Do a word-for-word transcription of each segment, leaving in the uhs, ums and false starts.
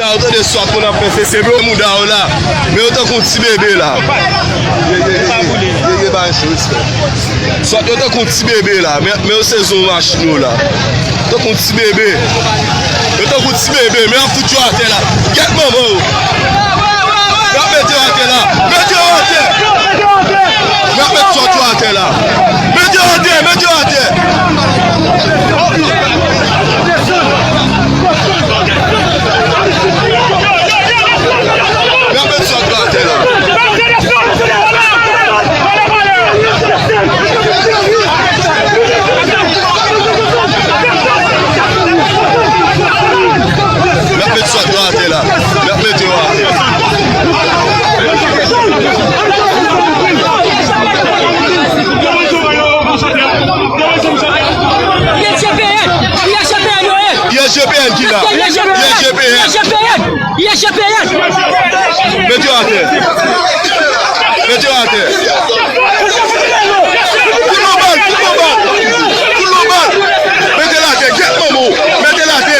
Ou tande swat moun ap fè, se, se blo mouda yo la. Men yo tankou ti bebe la. Ye, ye, ye, ye, ye, ye, ba yo respè. Swat yo tankou ti bebe la. Men, men yo sezi yon machin yo la. Tankou ti bebe. Yo tankou ti bebe, men y ap fout yo atè la. Gèt manman yo. Y ap mete yo atè la. Mete yo atè. Y ap mete sòt yo atè la. Mete yo atè, mete yo atè. Y ap mete sòt yo atè la. Y ap mete sòt yo atè la. Y ap mete yo atè. I S G P N, I S G P N yo ye. I S G P N ki la. I S G P N. I S G P N. I S G P N. Mete yo atè. Mete yo atè. Fout nou bal, fout nou bal. Fout nou bal. Mete l atè, gèt manman w. Mete l atè.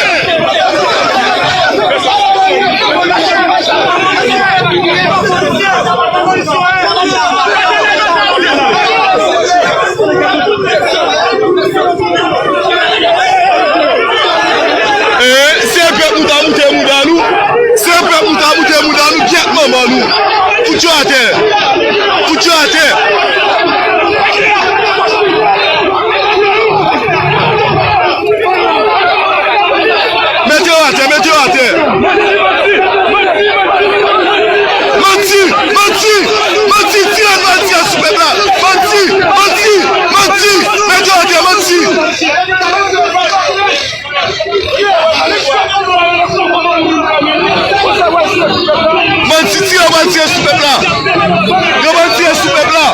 Eh, se pèp nou ta moute mouda nou. Se pèp nou ta moute mouda nou, gèt manman nou. Fout yo atè. Fout yo atè. Mete yo atè, mete yo atè. Manti, manti, manti, tire bandi a sou pèp la. Manti, manti, manti, mete yo atè, manti. Bandi tire, bandi tire sou pèp la. Yo bandi tire sou pèp la.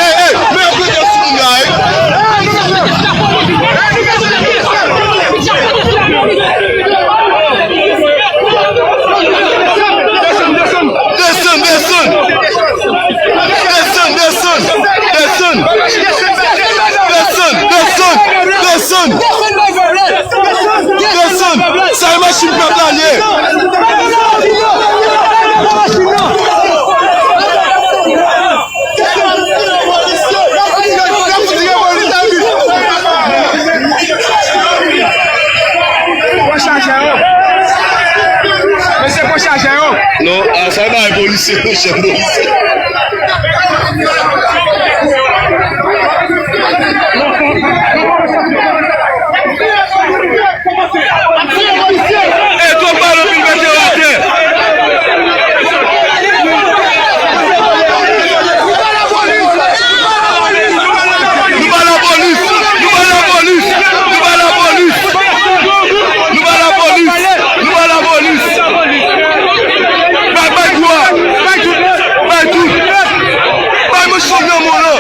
Ey, ey, men yo pete sou moun la, ey. Desann, desann. Desann, desann, desann. Desann. Desann, desann, desann. Desann. Sa e machin pèp la ye. Pran chajè yo. Mesye, pran chajè yo. Non, a, sa e bagay polisye, chèf polisye. E twòp balon vin mete yo atè. Nou ba lapolis, nou ba lapolis, nou ba lapolis. Nou ba lapolis, nou ba lapolis. Bay, bay gwo a, bay tout, bay tout. Bay mouch nan men w la.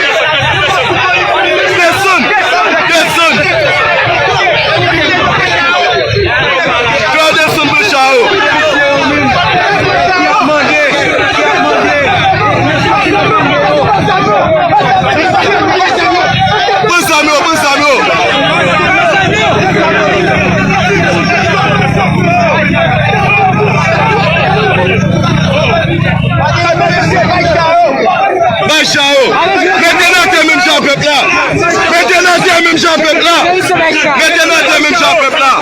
Desann, desann. Fè yo desann pran cha yo. Pran zam yo, pran zam yo. Bay cha yo. Mete n atè menm jan pèp la. Mete n atè menm jan pèp la. Mete n atè menm jan pèp la.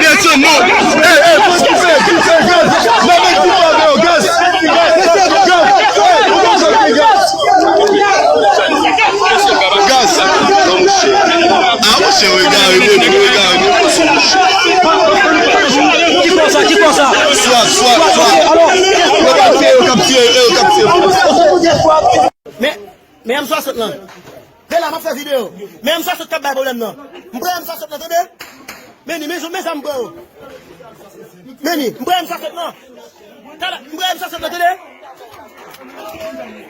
Desann non. Ey, ey, fò kite, kite gaz. Mwen menm ki pa avè yo, gaz. Gaz. Ey, ou konn sa ki gaz. Gaz. Non, monchè. A, monchè, w egare, men, w egare, men, monchè. Ki konsa, ki konsa? Swat, swat, swat. Yo k ap tire, yo k ap tire, yo k ap tire. Men, men M swasant lan. De la, m ap fè videyo. Men M swasant k ap bay pwoblèm nan. M pran M swasant lan, tande? Men ni, men, men sa m pran yo. Men ni, m pran M swasant lan. Tala, m pran M swasant lan, tande?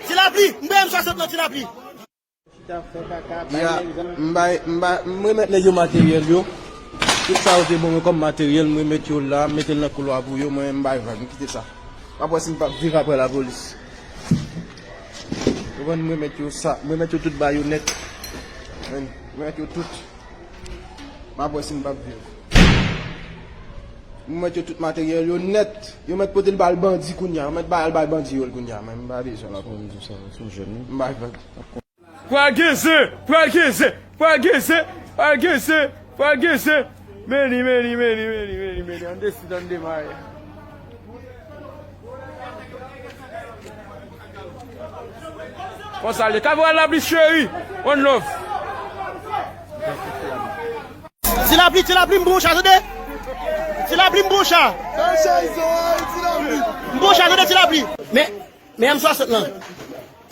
Ti Lapli, m pran M swasant lan, Ti Lapli. Ya, m bay, m bay, m remèt nèg yo materyèl yo. Tout sa yo te ban mwen kòm materyèl, m remèt yo la, m mete l nan koulwa pou yo, mwen m bay vag, m kite sa. M ap wè si m p ap viv apre lapolis. Ou konprann, m remèt yo sa, m remèt yo tout bagay yo nèt. M remèt yo tout. M ap wè si m p ap viv. M remèt yo tout materyèl yo nèt. Yo mèt pote l bay bandi kounye a. Yo mèt bay al bay bandi yo l kounye a. Men m pa bezwen lapolis. M bay vag. Pral gen zen, pral gen zen, pral gen zen, pral gen zen, pral gen zen. Meni, meni, meni, meni, meni, meni. Ann desid, ann demare. Konsa l ye. Kavwal Lapli cheri. One love. Ti Lapli, Ti Lapli, m bon cha, tande. Ti Lapli, m bon cha. M bon cha, tande, Ti Lapli. Men, men M swasant lan.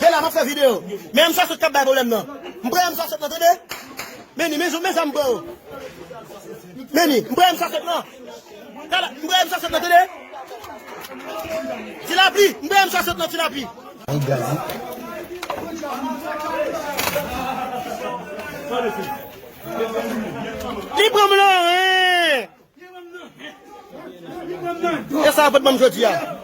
He la, m ap fè videyo. Men M swasant k ap bay pwoblèm nan. M pran M swasant lan, tande. Meni, men, men zam m pran yo. Meni, m pran M swasant lan. Kala, m pran M swasant lan, tande. Ti Lapli, m pran M swasant lan, Ti Lapli. Ay, gaz, wi. Li pran m lan, hein. E sa fèt ban m jodi a.